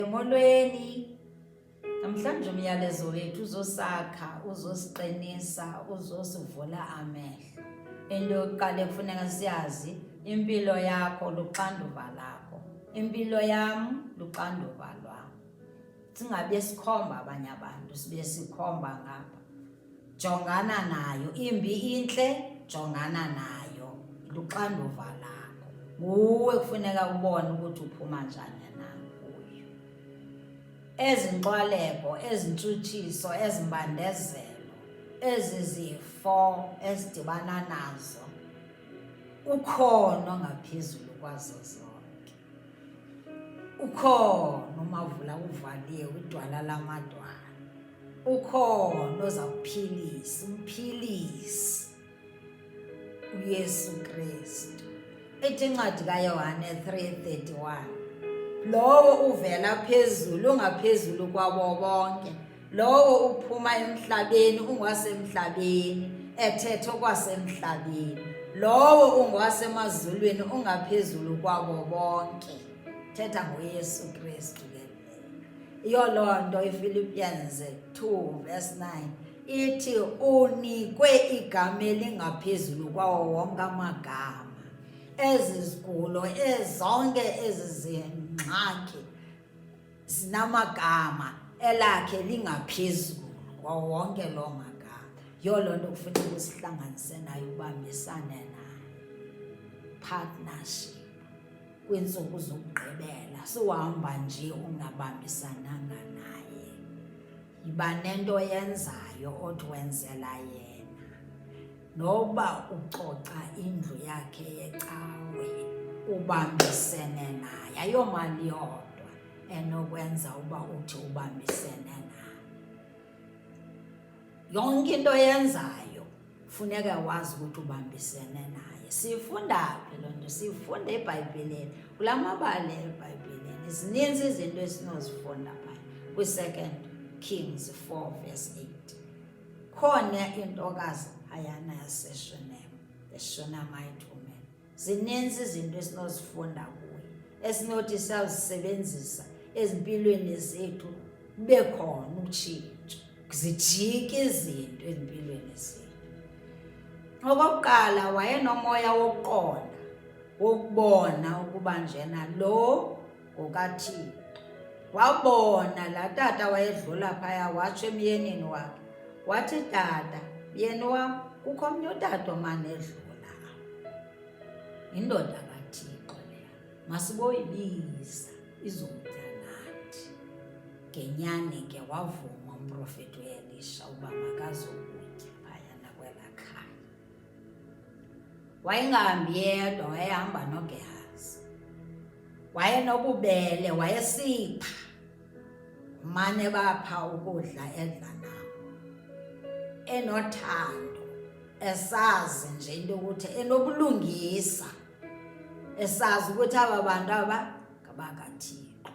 Molweni. Namhlanje umyalezo wethu uzosakha, uzosiqinisa, uzosivula amehlo. Into yokuqala ekufuneka siyazi, impilo yakho luxanduva lakho. Impilo yam luxanduva lwam. Singabe sikhomba abanye abantu, sibe sikhomba ngapha. Jongana nayo, imbi intle, jongana nayo, luxanduva lakho. Nguwe kufuneka ubone ukuthi uphuma njani na kuyo. Ezi nkxwaleko, ezi ntshutshiso, ezi mbandezelo, ezi zifo ezidibana nazo, ukhona ongaphezulu kwazo zonke. Ukhona umavula uvaliwe, idwala lamadwala. Ukhona oza kuphilisa, umphilisi uYesu Kristu. Ithi incwadi kaYohane 3:31, lowo uvela phezulu ungaphezulu kwabo bonke, lowo uphuma emhlabeni ungowasemhlabeni, ethetha okwasemhlabeni, lowo ungowasemazulwini ungaphezulu kwabo bonke. Thetha ngoYesu Kristu ke. Iyo loo nto iFilippians 2 verse 9 ithi unikwe igama elingaphezulu kwawo wonke amagama. Ezi zigulo ezonke ezi zingxaki zinamagama, elakhe lingaphezulu kwawo wonke loo magama. Yiyo loo nto kufuneka usihlanganise naye, ubambisane naye, partnership. Kwiintsuku zokugqibela suhamba nje ungabambisananga naye. Yiba nento oyenzayo othi wenzela yena, noba ucoca indlu yakhe yecawe ubambisene naye. Ayomali yodwa enokwenza uba uthi ubambisene naye. Yonke into oyenzayo funeka wazi ukuthi ubambisene naye. Sifunda phi loo nto? Sifunda eBhayibhileni, kula mabali eBhayibhileni. Zininzi izinto esinozifunda phaya kwi-2 Kings 4 verse 8. Khona intokazi phayana yaseShunem, the Shunammite woman. Zininzi izinto esinozifunda kuye, esinothi siyazisebenzisa ezimpilweni zethu, kube khona utshintsho, zijike izinto ezimpilweni zethu. Okokuqala, wayenomoya wokuqonda, wokubona ukuba njena lo ngokaThixo. Wabona laa tata wayedlula phaya, watsho emyenini wakhe, wathi, tata, myeni wam, kukho omnye utata omane edlula apha, yindoda kaThixo leya, masiboyibiza izokutya nathi. Ngenyani ke wavuma umprofeti uElisha uba makazokutya phayana kwelaa khaya. Wayengahambi yedwa, wayehamba noGehazi. Wayenobubele, wayesipha, mane bapha ukudla edla nabo, enothando, esazi nje into yokuthi enobulungisa, esazi ukuthi aba bantu aba ngabakaThixo,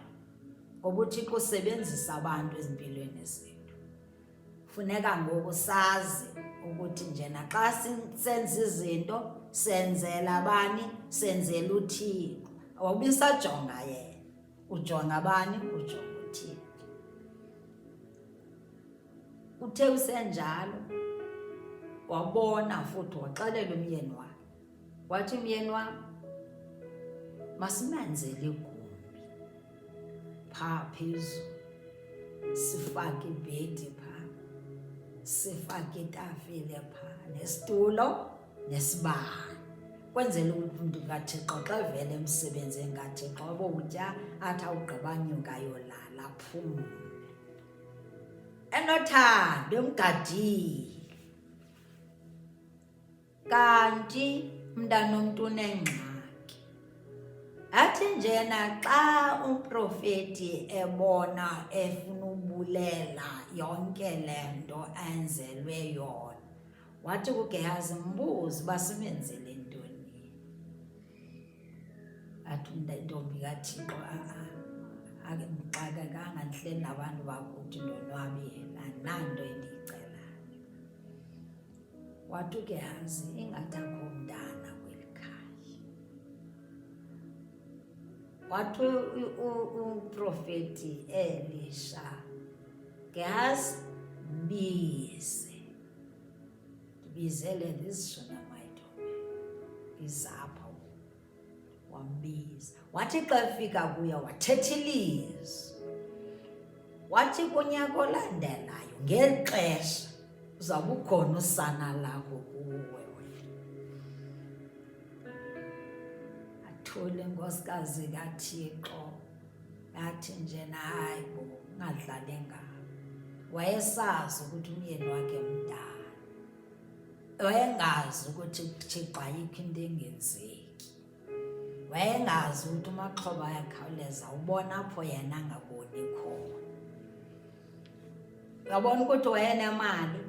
ngoba uThixo usebenzisa abantu ezimpilweni zethu. Funeka ngoku sazi ukuthi njena xa senza izinto senzela bani? Senzela uThixo. Awubisajonga yena, ujonga bani? Ujonga uThixo. Uthe usenjalo wabona futhi waxelela umyeni wakhe, wathi, myeni wam, masimenzele igumbi phaa phezulu, sifake ibhedi phaa, sifake itafile phaa, nesitulo nesibane, kwenzela ukuthi umntu kaThixo xa evela emsebenzini kaThixo abowutya, athi awugqiba nyuka ayolala, aphumle. Enothando, emgadile. Kanti mntanomntu unengxaki. Athi njena xa umprofeti ebona efuna ubulela yonke le nto enzelwe yona, wathi kuGehazi, mbuze uba simenzele ntoni. Athi intombi kaThixo, a-a, andixakekanga, ndihleli nabantu bakuthi, ndonwabile, andinanto endiyicelayo. Wathi uGehazi, ingathi akho mntana kweli khaya. Wathi umprofeti Elisha, Gehazi, mbize, ndibizele this Shunammite woman izapha. Wambiza, wathi xa efika kuye wathetha ilizwi, wathi kunyaka olandelayo ngeli xesha uzawube ukhona usana lakho kuwe wena. Athule inkosikazi kaThixo, yathi njena hayi bo, ungadlali ngabo. Wayesazi ukuthi umyeni wakhe mdala, wayengazi ukuthi kuThixo ayikho into engenzeki, wayengazi ukuthi umaxhoba ayakhawuleza ubona apho yena angaboni khona. Uyabona ukuthi wayenemali,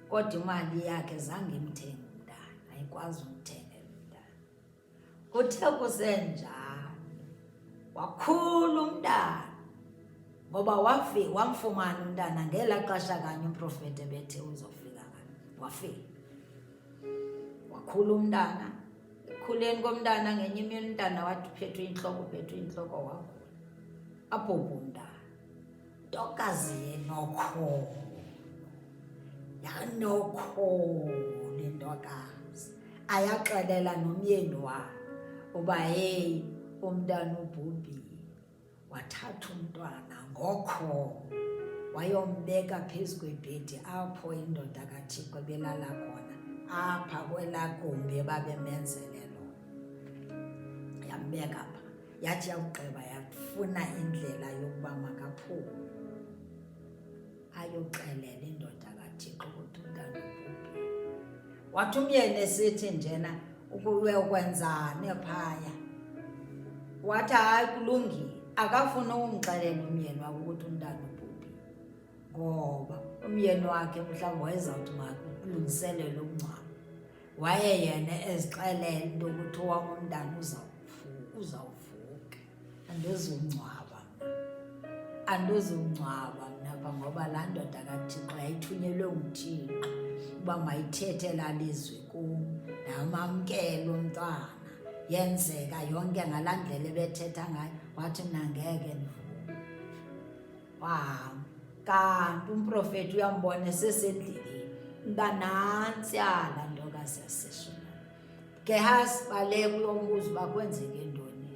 kodwa imali yakhe zange imthenge umntana, ayikwazi umthengela umntana. Kuthe kusenjalo wakhula umntana, ngoba wafika wamfumana umntana ngelaa xesha kanye umprofeti ebethe uzofika ngalo. Wafika wakhula umntana. Ekukhuleni komntana ngenye imini umntana wathi uphethwe intloko, uphethwe intloko, wagula, abhubhe umntana. Ntokazi yenokholo, yanokholo intokazi, ayaxelela nomyeni wakhe uba heyi, umntana ubhubhile. Wathatha umntwana ngokholo wayombeka phezu kwebhedi apho indoda kaThixo ebelala khona, apha kwelaa gumbi ebabemenzele lona. Yambeka pha, yathi yakugqiba yafuna indlela yokuba makaphume ayoxelela indoda kaThixo ukuthi umntana ubhubhile. Wathi umyeni esithi njena uyokwenzani phaya, wathi hayi kulungile, akafuni ukumxelela umyeni wakhe ukuthi umntana ubhubhile, ngoba umyeni wakhe mhlawumbi wayezawuthi makulungiselelwe ukungcwaba. Waye yena ezixelela into yokuthi owam umntana uzawuvuka, andizungcwaba mna, andizungcwaba mna pha, ngoba laa ndoda kaThixo yayithunyelwe nguThixo uba mayithethe laa lizwi kum, ndamamkela umntwana. Yenzeka yonke ngalaa ndlela ebethetha ngayo, wathi mna ngeke ndivume. Wahamba. Kanti umprofeti uyambona esesendleleni uba nantsiya laa ntokazi yaseShunam. Gehazi, baleka uyombuza uba kwenzeke ntoni,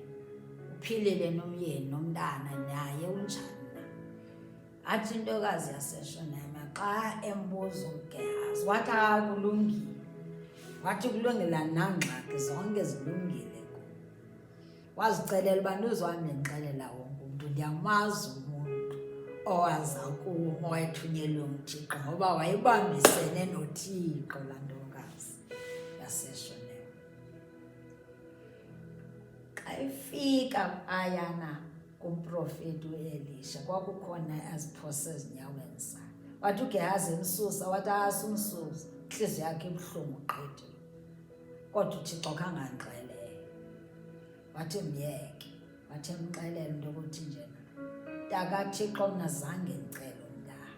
uphilile nomyeni nomntana naye unjani na. Athi intokazi yaseShunam xa embuza uGehazi, wathi hayi kulungile, wathi kulungile andinangxaki, zonke zilungile kum. Wazicelela uba ndizohambe ndixelela wonke umntu, ndiyamazi umuntu owaza kum owayethunyelwe nguThixo, ngoba wayebambisene noThixo laa ntokazi yaseShunam. Xa ifika phayana kumprofeti uElisha, kwakukhona aziphose ezinyaweni zakhe. Wathi uGehazi emsusa, wathi asumsusa, intliziyo yakhe ibuhlungu gqithi, kodwa uThixo khange andixelele. Wathi myeke, wathi emxelela into yokuthi njena takaThixo, mna zange ndicele umntana,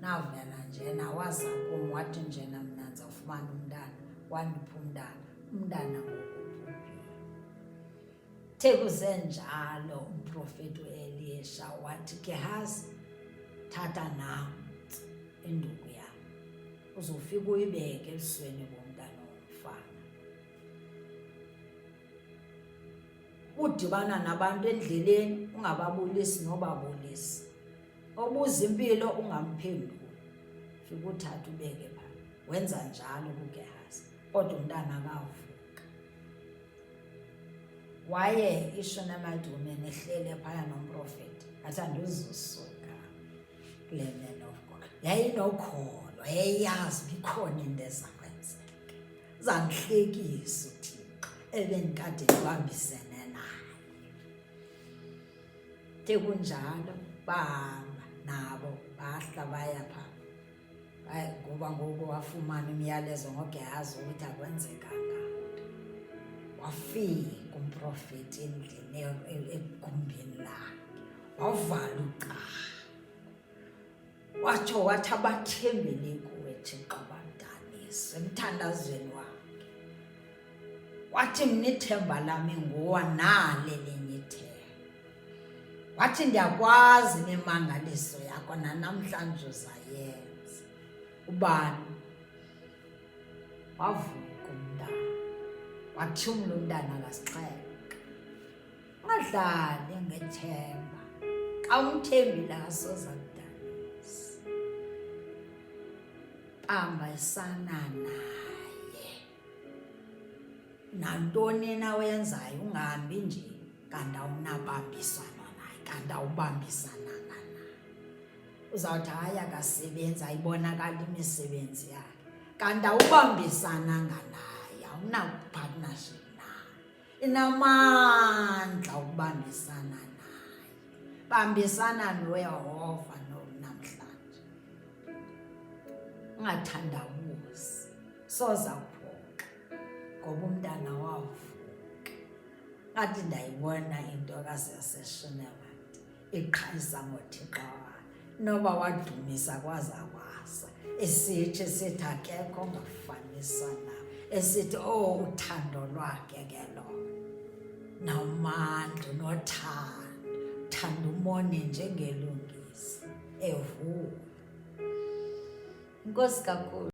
navela njena waza kum wathi njena mna ndizawufumana umntana, wandipha umntana, umntana ngoku ubhubhile. The kusenjalo umprofeti uElisha wathi, Gehazi, thatha nantsi induku yam, uzofika uyibeke ebusweni bomntana womfana. Udibana nabantu endleleni ungababulisi nobabulisi, obuza impilo ungamphenduli, fika uthathe ubeke pha. Wenza njalo kuGehazi, kodwa umntana akavuka. Waye iShunammite woman ehlele phaya nomprofeti, athi andizusuka kule man of God. Yayinokholo, yayiyazi uba ikhona into eza kwenzeka, uzandihlekisa uThixo ebendikade ndibambisene naye. The kunjalo bahamba nabo, bahla baya phaa. Hayi, ngoba ngoku wafumana umyalezo ngoGehazi ukuthi akwenzekanga nto. Wafika umprofeti endlini, egumbini lakhe, wavala ucango, watsho wathi abathembele kuwe Thixo badanise emthandazweni wakhe. Wathi mna ithemba lami nguwa, nale linye ithemba. Wathi ndiyakwazi imimangaliso yakho nanamhlanje uzayenza. Ubani? Wavuka umntana. Wathumla umntana kasixhenxe. Ungadlali ngethemba. Xa umthembile akasoze akudanise. Bambisana naye. Nantoni na oyenzayo ungahambi nje kanti awunabambiswano naye, kanti awubambisananga naye. Uzawuthi hayi akasebenzi, ayibonakali imisebenzi yakhe. Kanti awubambisananga naye, awunapartnership naye. Inamandla ukubambisana naye. Bambisana noYehova namhlanje. Ungathandabuzi, soze akuphoxe ngoba umntana wavuka. Ngathi ndayibona into kaSeseshinemati iqhayisa ngoThixo wakhe, noba wadumisa kwaza kwasa, esithi sithi akekho ongafanisa nawe, esithi oh uthando lwakhe ke lona namandla nothando, thanda umone njengelungisa evuka. Inkosi kakhulu.